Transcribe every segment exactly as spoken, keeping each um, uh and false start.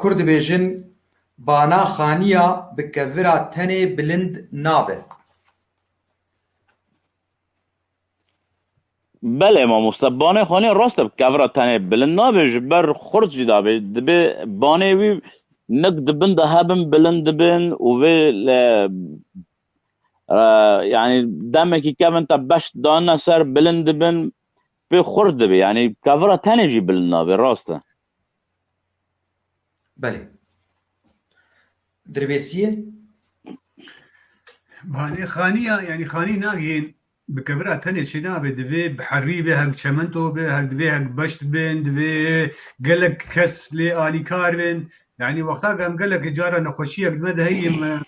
Kur dibêjin, bana xaniya bi kevira tenê bilind nabe. Belê mamoste, banê xanî rast e, bi kevira tenê bilind nabe, ji ber xurt jî dabe. Dibê banê wî nik di bin de hebin, bilind dibin û vê le, e, yanî demekî kevin te beşt danine ser, bilind dibin, pê xurt dibe. Yanî kevira tenê jî bilind nabe, rast e. Belê. Dirbêsiyê? Banê xaniya, yanî xanî nagihên bi kevira tenê çênabe, divê bi herî be, hek çemento be, hek divê hek beşt bin, divê gelek kes lê alîkar bin. Yanî wexta ku em gelek cara nexweşiyek di me de heye, me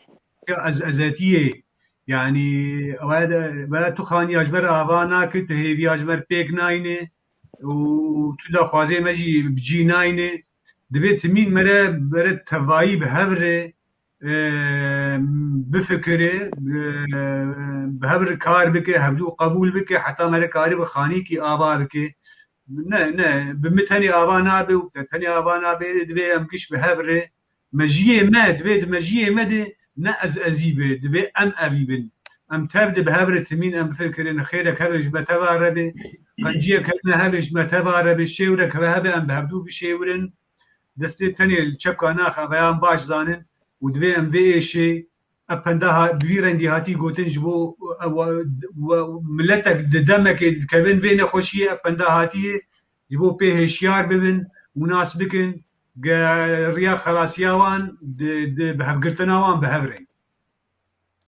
ya ez ezetiyê. Yanî ew de, ew tu xaniya ji me re ava nake, tu hêviya ji me re pêk nayne û tu daxwazê me jî bi cî nayne. Divê timîn me re, me re tevayî bi hev re, e, bifikire, e, bi hev re kar bike, hevdû qebûl bike, heta me re karibe xanîkî ava bike. Ne, ne, bi min tenê ava nabe û te tenê ava nabe, divê em giş bi hev re mejiyê me, divê di mejiyê me de ne ez ezî be, divê em evî bin. Em tev de bi hev re timîn em bifikirin, xêrek hebe ji me teva re be, qenciyek hebe hebe ji me teva re be, şêwrek hebe hebe em bi hevdû bişêwirin. Destê tenê li çepka naxe, veya em baş zanin û divê em vê êşê, ev penda ha-, bi vî rengî hatî gotin ji bo, e, we-, we-, miletek di demekê dikevin vê nexweşiyê, ev penda hatiyê ji bo pê hêşiyar bibin û nas bikin, ge riya xelasiya wan di, di, bi hevgirtina wan bi hev re.